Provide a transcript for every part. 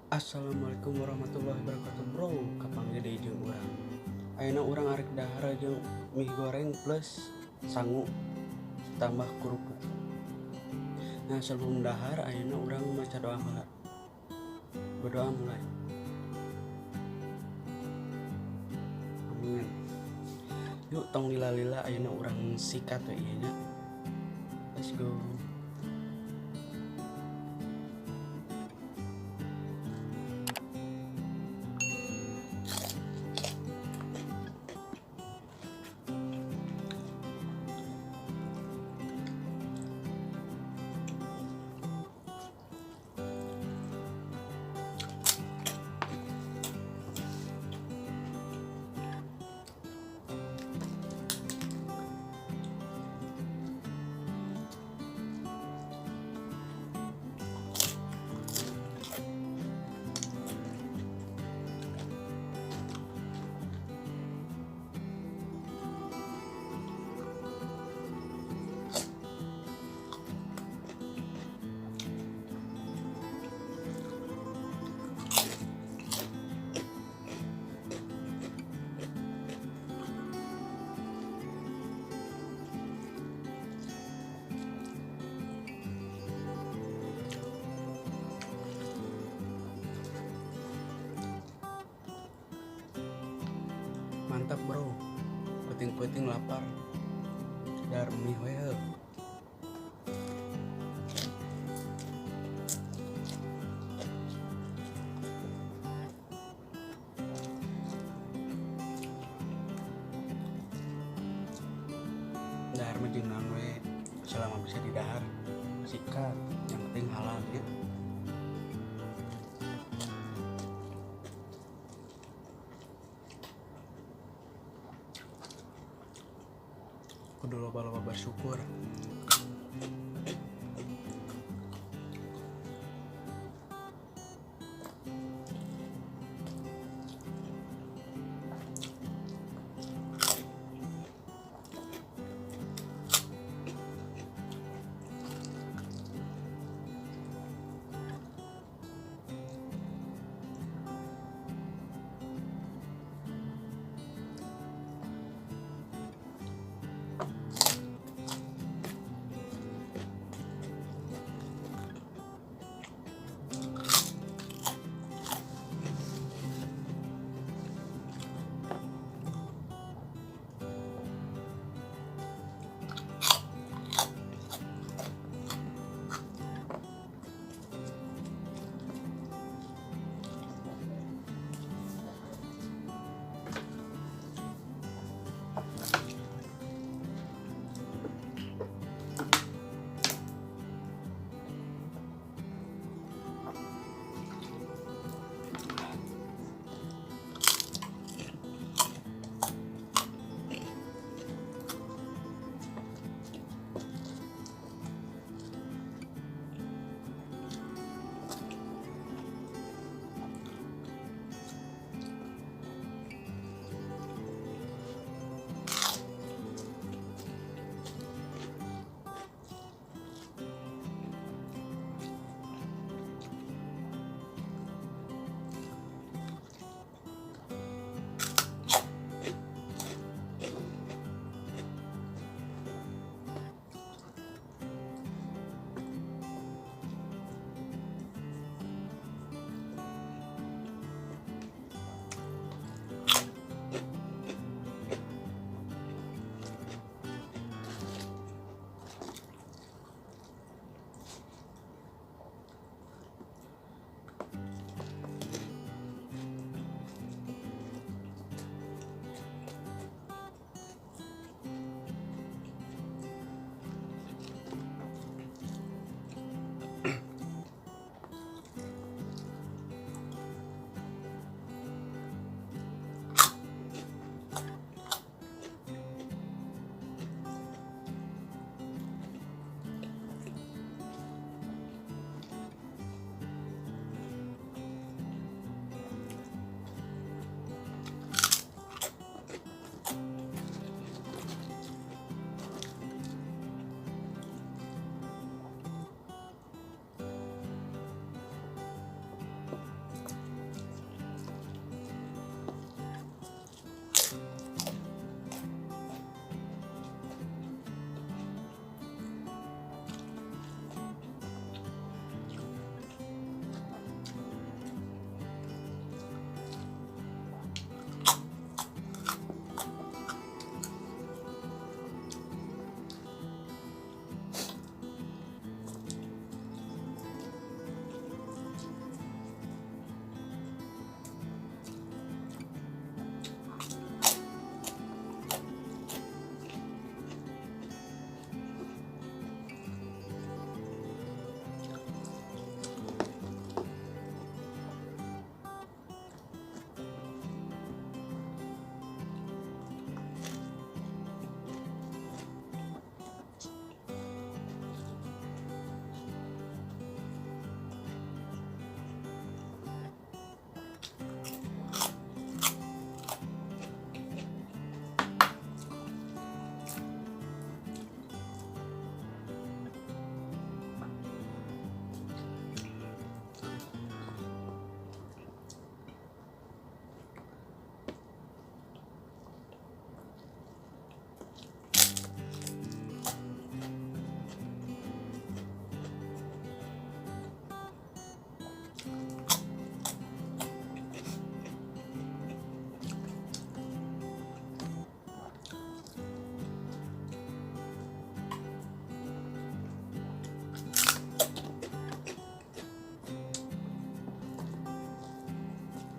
Assalamualaikum warahmatullahi wabarakatuh, bro. Kapanggih deui jeung urang. Ayeuna urang arek dahar jeung mie goreng plus sangu tambah kerupuk. Nah, sebelum dahar ayeuna urang maca doa heula. Berdoa mulai. Amin. Yuk, tong lila-lila, ayeuna urang sikat we ieu nya. Let's go. Mantap, bro. Peuting-peuting lapar, dahar mie we heuh. Dahar mah jeung naon we, selama bisa didahar sikat, yang penting halal ya. Kudu loba-loba bersyukur.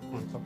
Mantap.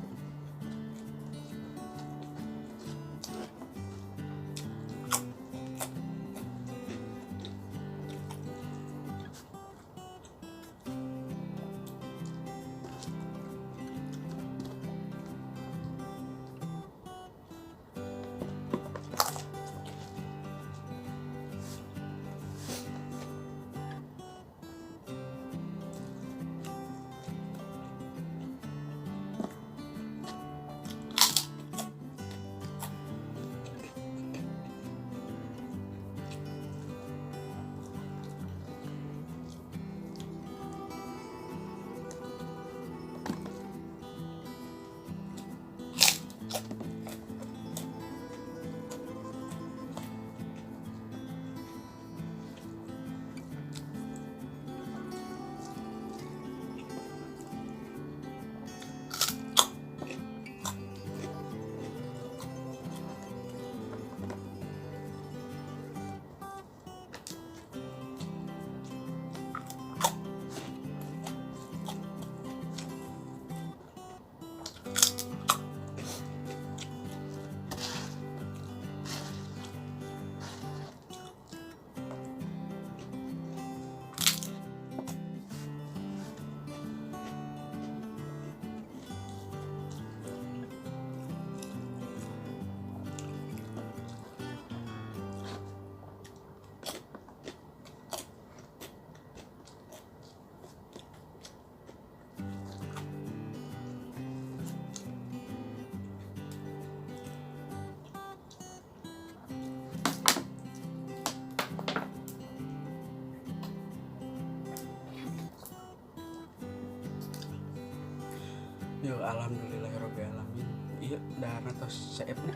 Yo, alhamdulillahirabbil alamin. Ieu daharna tos seepna.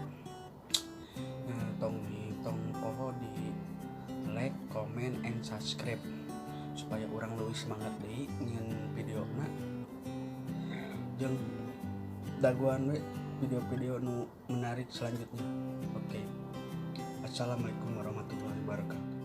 Nah, tong poho di like, comment, and subscribe supaya urang leuwih semangat deui nyieun videona. Jeung dagoan we video-video nu menarik selanjutnya. Oke. Assalamualaikum warahmatullahi wabarakatuh.